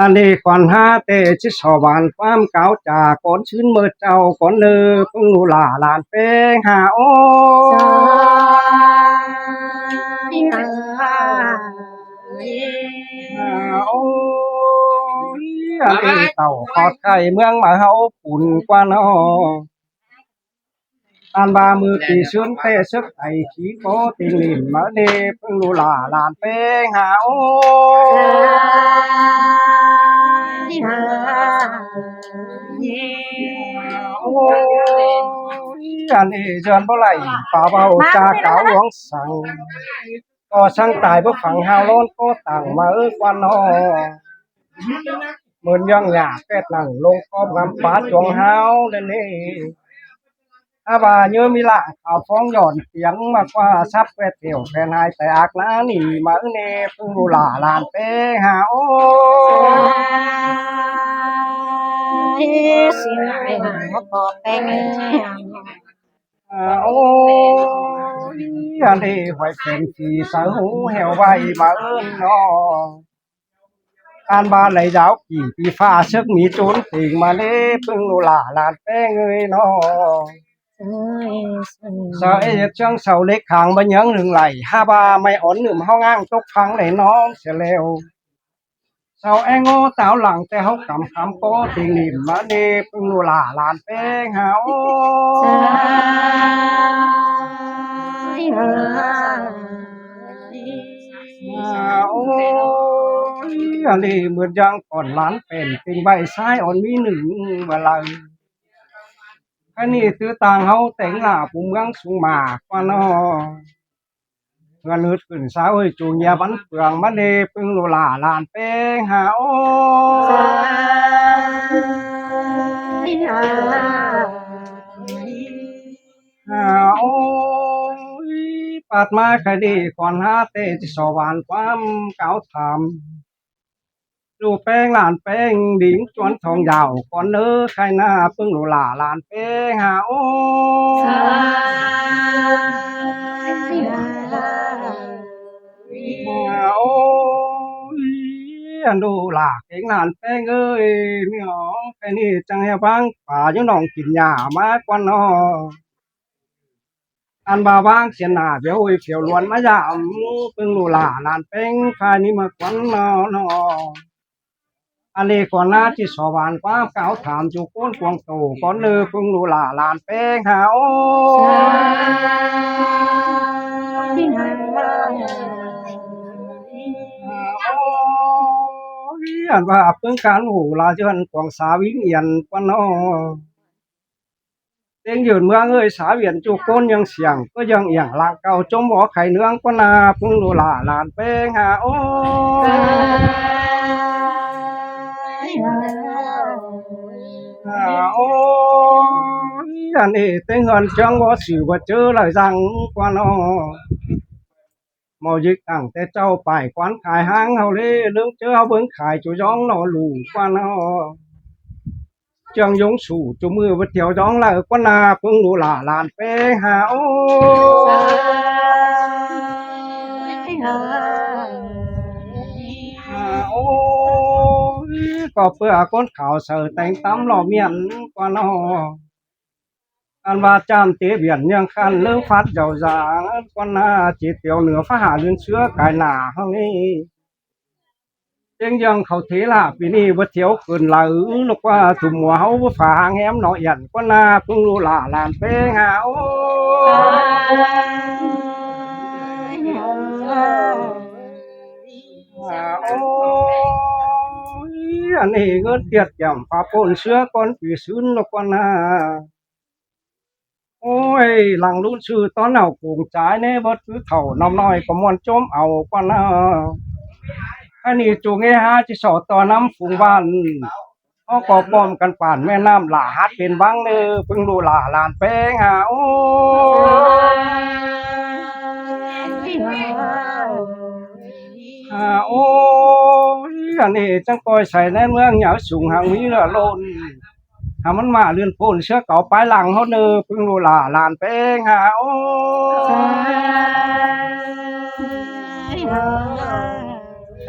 ອັນນີ້ກ່ອນຫາແຕ່ຊິສອບຫວານຄວາມກ່າວຈາ ກ່ອນຊື່ນເມີເຈົ້າກ່ອນເດີ ເພິ່ງລູກຫຼ້າຫຼານແປ້ງຫາໂອ ໂອຍ ອັນນີ້ເຕົ້າຂອດໄຂ່ເມືອງມາເຮົາປຸ້ນກວ່າເນາະ ອັນວ່າມື້ປີຊືນແຕ່ເສິກໄອຂີ້ກໍຕິງຫຼິ້ນມາເດ ເພິ່ງລູກຫຼ້າຫຼານແປ້ງຫາໂອ ໂອຍ ອັນນີ້ເຊີນບໍ່ໄຫຼປາເວົ້າຈາກ່າວຫວງສັງ ກໍຊ່າງຕາຍບໍ່ຝັງຫາວໂລນກໍຕັ້ງມາເອີກວ່າເນາະ ເໝືອນຢ່າງຫຍ້າແປດນັ່ງລົງກອບງຳປາຈວງຫາວເດນີ້ ຖ້າວ່າເຍີມີລາງຂາວຟອງຍ້ອນຕຽງມາກວ່າ ສັບແວດແຖວແຜ່ນຫາຍແຕອາກໜາໜີມາເອີເນ ເພິ່ງລູກຫຼ້າຫຼານແປ້ງຫາໂອ ໂອຍ ອັນນີ້ຫວຍແຂນຂີ່ສາຍຫູແຫວໄວມາເອີ້ນເນາະ ການບ້ານໃນດາວກີ່ປີຟ້າເສິກມີໂຈນເຕັງມາເນ ເພິ່ງລູກຫຼ້າຫຼານແປ້ງເອີຍເນາະ ສາວເອເຮັດເຄື່ອງເສົາເຫຼັກຄາງບໍ່ຍັງໜຶ່ງໄຫຼ ຫາວ່າໄມ້ອ່ອນໜຶ່ມເຮົາງາງຕົກພັງໄດ້ນອນເສຍແລ້ວ ສາວແອງໂງ່ຕາວຫຼັງແຕ່ເຮົາກຳຄຳກໍຕິງຫຼິ້ນມາເນ ເພິ່ງລູກຫຼ້າຫຼານແປ້ງຫາໂອ ໂອຍ ອັນນີ້ເໝືອນຢ່າງກ່ອນຫຼານເປັນຕິງໃບຊາຍອ່ອນມີໜຶ່ງເມື່ອໄລ ອັນນີ້ຕື້ຕ່າງເຮົາແຕ່ງຫຼ້າຜູ້ເມືອງສູງມາກວ່າເນາະ ເຮືອນຫືດຂຶ້ນສາວເອີຍ ຈູເງຍບັນເປືອງມາເນ ເພິ່ງລູກຫຼ້າຫຼານແປ້ງຫາໂອ ໂອຍ ປາດມາຄະດີກ່ອນຫາແຕ່ຊິສອບຫວານຄວາມກ່າວຖາມ ລູກແປ້ງຫຼານແປ້ງ ດິງຈວນທອງຍາວກ່ອນເດີ ໄຄໜ້າເພິ່ງລູກຫຼ້າຫຼານແປ້ງຫາໂອ ໂອຍ ອັນດູຫຼາເກັ່ງຫຼານແປ້ງເອີຍ ເນາະ ແຄ່ນີ້ຈັ່ງໃຫ້ວາງປາຢູ່ໜອງກິນຫຍ້າມາກ່ອນເນາະ ອັນວ່າວາງສຽນໜ້າ ວຽວໂອຍ ວຽວລວນມາຢາມ ເພິ່ງລູກຫຼ້າຫຼານແປ້ງພາຍນີ້ມາກ່ອນເນາະ ເນາະ ອັນນີ້ກ່ອນໜ້າທີ່ສອບຫວານຄວາມກ່າວຖາມ ຈຸຄົນກວາງໂຕກ່ອນເດີ ເພິ່ງລູກຫຼ້າຫຼານແປ້ງຫາໂອ ໂອຍ ອັນວ່າເພິ່ງການຫູຫຼາຍເທື່ອນກວາງສາວິງອຽນກ່ອນເນາະ ເຕັງຢືນເມືອງເອີຍ ສາວຽນຈຸຄົນຍັງສຽງ ກໍຍັງອຽງລາງເກົ່າ ຈົ່ມບໍ່ໄຂເໜືອງກວ່າໜ້າ ເພິ່ງລູກຫຼ້າຫຼານແປ້ງຫາໂອ ໂອຍ ອັນນີ້ເຕັງເຮືອນເຈີງບໍ່ຊື່ບໍ່ເຈີລາຍສັງກວ່າເນາະ ເມົາຢິກຕັ້ງແຕ່ເຈົ້າປາຍຄວັນຂາຍຫາງເຮົາເລ ເລື່ອງເຈີເຮົາເບິ່ງຂາຍຈຸຢອງເນາະ ລູກວ່າເນາະ ເຈີງຢົງສູ່ຈຸມື້ບໍ່ທ່ຽວຢອງເລີກວ່າໜ້າ ເພິ່ງລູກຫຼ້າຫຼານແປ້ງຫາໂອ ໂອຍ ກໍເພື່ອຄົນຂາວໃສ່ແຕ່ງຕຳຫຼໍ່ມຽນກວ່າເນາະ ອັນວ່າຈາມເຕວຽນຍັງຄັນເລີງຟັດເຍົາຢາ ກ່ອນໜ້າຈິດຕຽວເໜືອຟ້າຫາເລື່ອນເຊື້ອກາຍໜ້າເຮົານີ້ ເຕັງຍັງເຂົ້າເທລາປີນີ້ບໍ່ທ່ຽວເກີນລາວ ລູກວ່າທຸ່ມຫົວເຮົາຟ້າຫາງແຮມເນາະ ອຽນກ່ອນໜ້າເພິ່ງລູກຫຼ້າຫຼານແປ້ງຫາໂອ ໂອຍ ອັນນີ້ເງິນຕຽດຈຳຟ້າໂປ່ນເຊື້ອກ່ອນປີຊືນ ລູກກ່ອນໜ້າ ໂອ້ຍ ຫຼັງລຸນຊື່ຕອນເອົາໂກງຈາຍແນ່ ເບິດຄືເຖົ້ານ້ອມນ້ອຍກໍມ່ວນຈົ່ມເອົາກ່ອນນະ ອັນນີ້ຈູເງຫາຊິສໍ່ຕໍ່ນຳຝູງບ້ານ ເຮົາກໍປ້ອມກັນປານແມ່ນ້ຳຫຼາຫັດເປັນວັງເດີ ເພິ່ງລູກຫຼ້າຫຼານແປ້ງຫາ ໂອ້ຍ ຫາ ໂອ້ຍ ອັນນີ້ຈັ່ງກ່ອຍໃສ່ແໜ້ນເມືອງຍາວສູງຫາງມີເຫຼືອລົ້ນ ຫາມັນມາລື່ນໂພນເສືອເກົ່າປາຍຫຼັງເຮົາເນີ ເພິ່ງລູກຫຼ້າຫຼານແປ້ງຫາ ໂອ້ຍ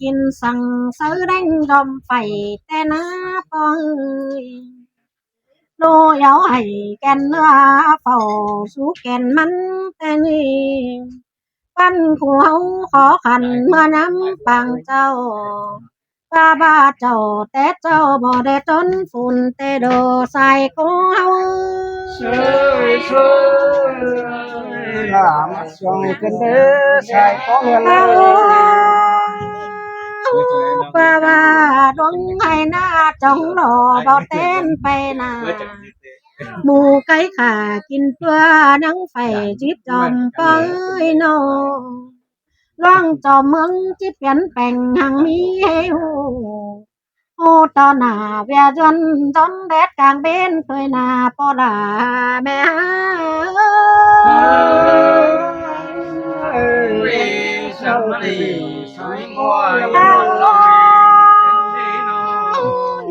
ກິນສັງເສີແດງດອມໄຟແຕ່ໜ້າປ່ອຍ ໂນເອົາໃຫ້ແກ່ນເນື້ອເຝົ້າສູ່ແກ່ນມັນແຕ່ນີ້ ປັນຜູ້ເຮົາຂໍຂັນເມືອນຳປາງເຈົ້າ ວ່າບາດເຈົ້າແຕ່ເຈົ້າບໍ່ໄດ້ທົນຝົນແຕ່ໂດສາຍຂອງເຮົາ ເຊີຍເຊີຍ ລາມາຊ່ວຍກັນເດີສາຍຂອງເຮືອນເອີຍ ວ່າວ່າດົງໄຮ່ນາຈອງລໍບໍ່ແຕ່ນໄປນາ ໝູ່ໄກ່ຂ້າກິນຕົວ ຍັງໄຟຈິດຈອມປອຍນ້ອງ ຫຼວງເຈົ້າເມືອງຈິປ່ຽນແປງຮັ່ງມີໃຫ້ຮູ້ ຮູ້ຕໍ່ໜ້າວຽດວຽນດອນແດດກາງເບນ ເຜີຍໜ້າພໍ່ຫຼ້າແມ່ເອີຍ ສະມາລີສາຍງວຍ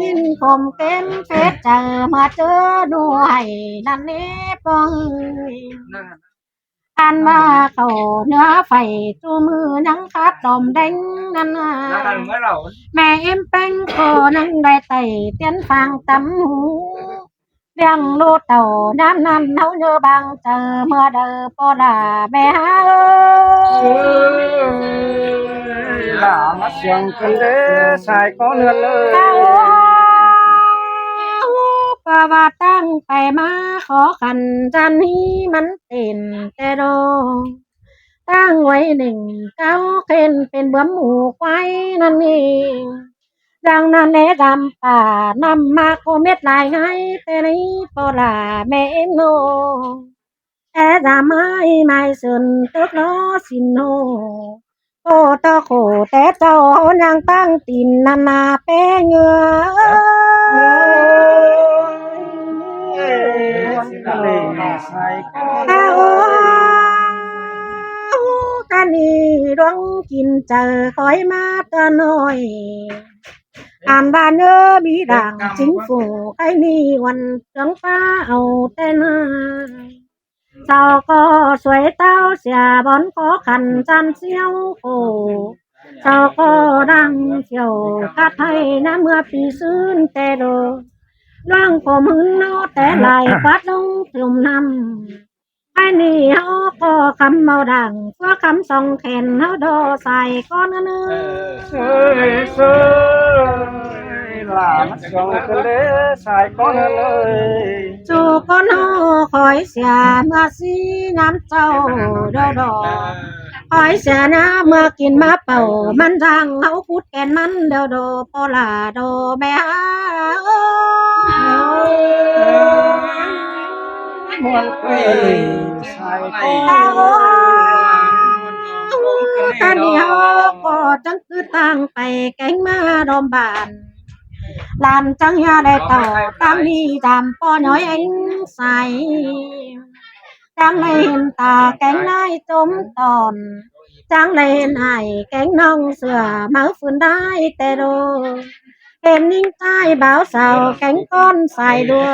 ຍິນຄົມເຕັມເຟດໃຈ ມາເຈີໜູໄຫ້ນັ້ນເນປອງ ອັນວ່າເຂົ້າເໜືອໄຟ ຊູ່ມືຍັງຂາດດອມແດງນັ້ນນາ ແມ່ເອັມແປ້ງກໍຍັງໄດ້ໄຕ້ຕຽນຟາງຕຳຫູ ລ້ຽງລູກເຕົ້າຍາມນັ້ນ ເຮົາເຍີບາງໃຈເມື່ອໃດພໍ່ຫຼ້າແມ່ເອີຍ ຫຼ້າມາສຽງເພິ່ນເດີ ສາຍຂອງເຮືອນເລີຍ ເພາະວ່າຕັ້ງໄປມາຂໍຂັນຈັນນີ້ມັນ ເປັນແຕ່ດອງ ຕັ້ງໄວ້ໜຶ່ງເກົ້າເຂັນ ເປັນບວມໝູຄວາຍນັ້ນເອງ ດັ່ງນັ້ນແລດຳປາ ນຳມາໂຄເມັດຫຼາຍງ່າຍ ແຕ່ໃນພໍ່ຫຼ້າແມ່ເອັມໂນ ແຕ່ດຳໄມ້ໄມ້ເຊິ່ນຕົກລໍສິນໂນ ໂອຕະໂຄແຕ່ເຈົ້າເຮົາຍັງຕັ້ງຕີນນານາແປ້ເງືອ ກະນີ້ດວງກິນໃຈຄອຍມາຕະໜ້ອຍ ອ່ານວ່າເນີມີດ່າງຈິງຟູ ໃຄນີ້ວັນເຄື່ອງຟ້າເອົາແຕ່ໜ້າ ເຈົ້າກໍຊ່ວຍເຕົ້າເສຍບ່ອນຂໍຂັນຈານສ່ຽວໂຄ ເຈົ້າກໍດັງສ່ຽວກາໄທນະເມື່ອປີຊືນແຕ່ໂດ ລ່ວງຜົມຫືນເນາະແຕ່ຫຼາຍກວາດລົງຖົມນ້ຳ ໃຜນີ້ເຮົາກໍຄຳເວົ້າດັງ ຕົວຄຳສອງແຂນເຮົາດໍສາຍກ້ອນເອີຍ ເອີຍ ເອີຍ ຫຼ້າມາສ່ອງເພິ່ນເດີສາຍກ້ອນເອີຍ ສູ່ຄົນເຮົາຄອຍເສຍເມື່ອຊີ້ນຳເຈົ້າໂດດອ ຄອຍເສຍນະເມື່ອກິນມາເປົ່າ ມັນທາງເຮົາຂຸດແກ່ນມັນໂດດອ ພໍ່ຫຼ້າໂດແມ່ເອີຍ ມ່ວນເອີຍ ສາຍກໍ ຕານີ້ເຮົາກໍຈັ່ງຄືຕ່າງໄປແກງມາດອມບ້ານ ຫຼານຈັ່ງຢ່າໄດ້ເຕົ້າ ຕາມນີ້ຕາມພໍ່ນ້ອຍເອັງໃສ ຈັ່ງໄດ້ເຫັນຕາແກງນາຍຈົມຕອນ ຈັ່ງໄດ້ເຫັນອ້າຍແກງນ້ອງເສືອ ເມົາຟືນໄດ້ແຕ່ໂດ ເຫັນຍິງຊາຍບ່າວສາວແກງກ້ອນສາຍດັວ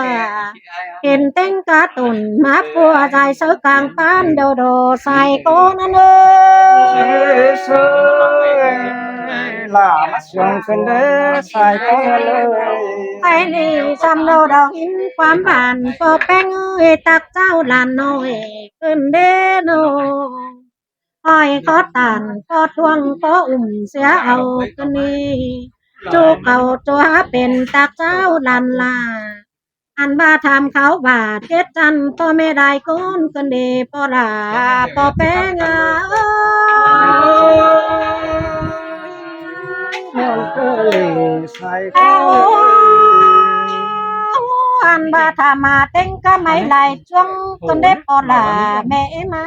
ເຫັນແຕ່ງກາຕົນມາປົວສາຍເຊີກາງປານໂດໂດ ສາຍກໍນັ້ນເອີຍ ເຊີຍ ຫຼ້າມາສ່ວງເພິ່ນເດີສາຍກໍນັ້ນເອີຍ ໃຜນີ້ຊ່ຳໂດດອກ ຍິນຄວາມບານ ພໍ່ແປ້ງເອີຍ ຕັກເຈົ້າຫຼານນ້ອຍຂຶ້ນເດ້ໂນ ຫ້ອຍຂໍຕານ ຂໍທວງ ຂໍອຸ້ມເສຍເອົາຄືນນີ້ ຈູເຂົາຕົວເປັນຕັກເຈົ້າຫຼານຫຼ້າ ອັນວ່າຖາມເຂົາວ່າ ເຈັດຈັນພໍ່ແມ່ໄດ້ໂກນຄືນເດ້ ພໍ່ຫຼ້າ ພໍ່ແປ້ງເອີຍ ອັນວ່າຖາມຫາເຕັງກະໄມ້ຫຼາຍຈວງ ຄືນເດ້ ພໍ່ຫຼ້າ ແມ່ເອມາ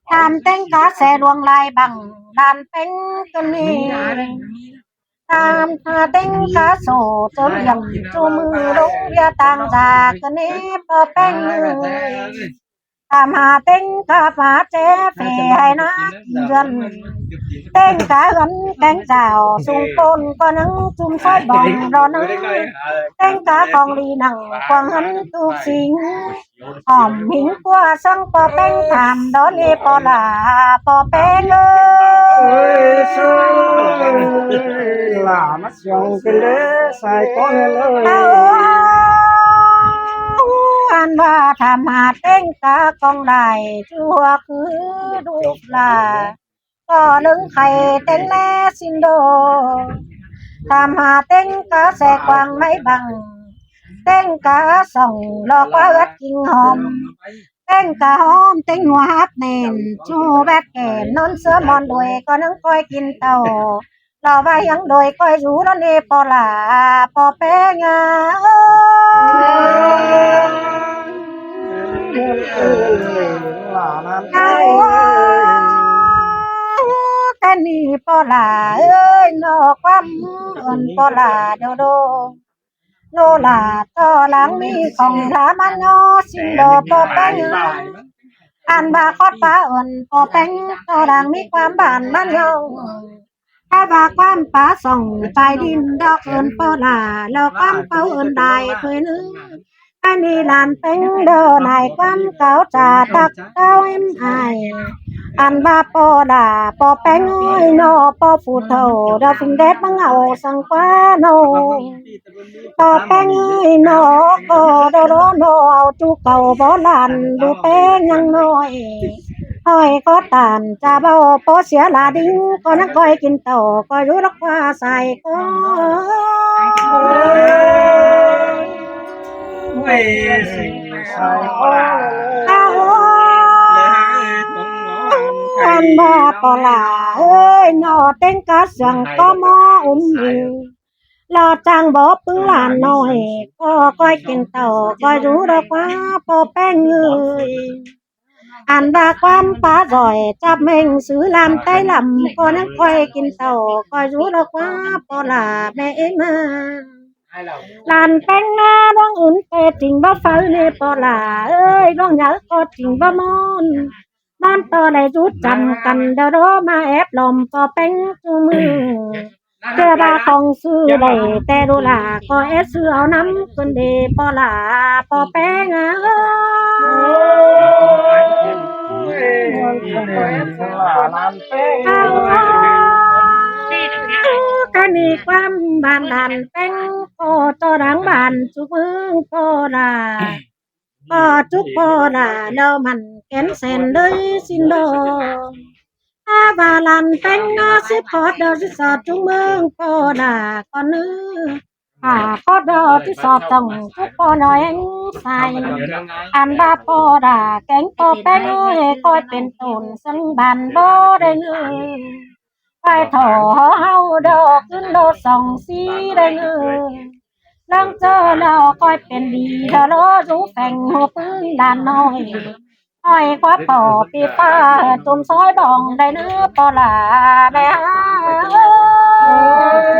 ຖາມເຕັງກະແສດວງຫຼາຍບັງ ຫຼານເປັນຕົນນີ້ ຕາມຫາເຕັງກະໂສເຈີມຢຽມ ຈູມືລົງເວຍຕ່າງຈາກເນ ພໍ່ແປ້ງເອີຍ ຕາມຫາເຕັງກະປາແຈເຟໃຫ້ນາກິນເຮືອນ ເຕັງກະເຮືອນແກງເຈົ້າ ສູງໂປນກໍໜຶ່ງ ຈຸ່ມຊອຍບ່ອງດອນໜຶ່ງ ເຕັງກະຂອງດີໜັງ ກວາງເຮືອນທຸກສິ່ງ ຫອມຫິງກົວສັງ ປໍແປ້ງຖາມດອນເນ ປໍຫຼ້າ ປໍແປ້ງເອີຍ ເອີຍ ຫຼ້າມາສ່ອງເພິ່ນເດີ ສາຍກ້ອນເອີຍ ອັນວ່າຖາມຫາເຕັງກະກອງໄດ້ ຊົ່ວຄືລູກຫຼ້າ ກໍລຶງໄຂ່ເຕັງແລຊິນໂດ ຖາມຫາເຕັງກະແສກວາງໄມ້ບັງ ເຕັງກະສ່ອງລອກວ່າເອືອດກິ່ງຫອມ ເຕັງກະຫອມເຕັງຫົວຮັບແໜ້ນ ຊູແບດແກ່ນນອນເສືອມອນໂດຍ ກໍນັ່ງຄອຍກິນເຕົ້າ ລາວວ່າຍັງໂດຍ ຄອຍຢູ່ລະເນ ປໍຫຼ້າ ປໍແປ້ງເອີຍ ແຕ່ນີ້ປໍຫຼ້າເອີຍ ນອກຄວາມເອີ້ນປໍຫຼ້າໂດໂດ ໂນລາຕໍ່ຫຼັງມີຂອງລາມາຍໍ ຊິນໂດປໍແປ້ງເອີຍ ອັນວ່າຄອດປາເອີ້ນປໍແປ້ງ ຕໍ່ຫຼັງມີຄວາມບານມາຍໍ ຖ້າວ່າຄວາມປາສ່ອງໃຕ້ດິນດອກເອີ້ນປໍຫຼ້າ ແລ້ວຄວາມເປົ່າເອີ້ນໄດ້ຖ້ວຍໜຶ່ງ ອັນນີ້ຫຼານເປັງເດີ ນາຍຄວາມເກົ່າຈາຕັກເຕົ້າເອັມອາຍ ອັນວ່າປໍຫຼ້າ ປໍແປ້ງເອີຍ ນໍປໍຜູ້ເຖົ້າ ດາວຟິນແດດມາເຫງົາສັງກວາໂນ ປໍແປ້ງເອີຍ ນໍກໍດອດອນໍ ເອົາຈູເກົ່າບໍ່ຫຼານ ດູແປ້ງຍັງນ້ອຍ ຫ້ອຍກໍຕານຈະເວົ້າ ພໍເສຍລາດິງ ກໍຍັງຄອຍກິນເຕົ້າ ຄອຍຢູ່ດອກວ່າສາຍກໍ ອັນວ່າປໍຫຼ້າເອີຍ ນໍເຕັງກະສຽງກໍມໍອຸ້ມອີ ລອດຈ້າງບໍ່ປຶງຫຼານນ້ອຍ ກໍຄອຍກິນເຕົ້າ ຄອຍຢູ່ດອກວ່າປໍແປ້ງເອີຍ ອັນວ່າຄວາມປາຈອຍ ຈັບແມ່ງຊື່ລຳໄຕ້ລຳ ກໍຍັງຄອຍກິນເຕົ້າ ຄອຍຢູ່ດອກວ່າປໍຫຼ້າແມ່ເອງນາ ຫຼານແປ້ງນາດວງອື່ນແຕ່ຈິງບໍ່ເຝົ້າເນ ປໍຫຼ້າເອີຍ ດວງໃຫຍ່ກໍຈິງບໍ່ມອນ ນອນຕໍ່ໄດ້ຢູ່ຈຳກັນ ດຽວໂດມາແອບລອມປໍແປ້ງຈຸມື້ ເທື່ອວ່າຂອງຊື້ໄດ້ແຕ່ດູຫຼ້າ ກໍເອັດຊື້ເອົານຳເພິ່ນເດ້ພໍ່ຫຼ້າພໍ່ແປ້ງເອີຍ. ກະນີ້ຄວາມບ້ານຫຼານແປ້ງ ພໍ່ຕໍ່ຫຼັງບ້ານຈຸເມືອງພໍ່ຫຼ້າ ພໍ່ຈຸພໍ່ຫຼ້າ ແລ້ວມັນແກ່ນແສນເລີຍຊິນດອງ ອາວ່າຫຼານແປ້ງນາຊິພໍດດອກຊິສອດຈຸເມືອງພໍ່ຫຼ້າກ່ອນເນີ ອາຂໍດອກຊິສອດຕ້ອງຈຸພໍ່ນ້ອຍແຫ່ງໃສ ອັນວ່າພໍ່ຫຼ້າແກ່ງພໍ່ແປ້ງເອີຍ ຂ້ອຍເປັນຕົ້ນສັງບານບໍ່ໄດ້ເນີ ໄປທໍ່ເຮົາດອກຂຶ້ນໂດດສອງສີໄດ້ເນີ ຫຼັງເຈີແລ້ວຂ້ອຍເປັນດີເດີລໍຢູ່ແຝງຫົວປືນຫຼານນ້ອຍ ຫ້ອຍຄວາມພໍ່ປີຟ້າ ຈຸ່ມຊອຍບອງໄດ້ເນີ ພໍ່ຫຼ້າແມ່ເອີຍ.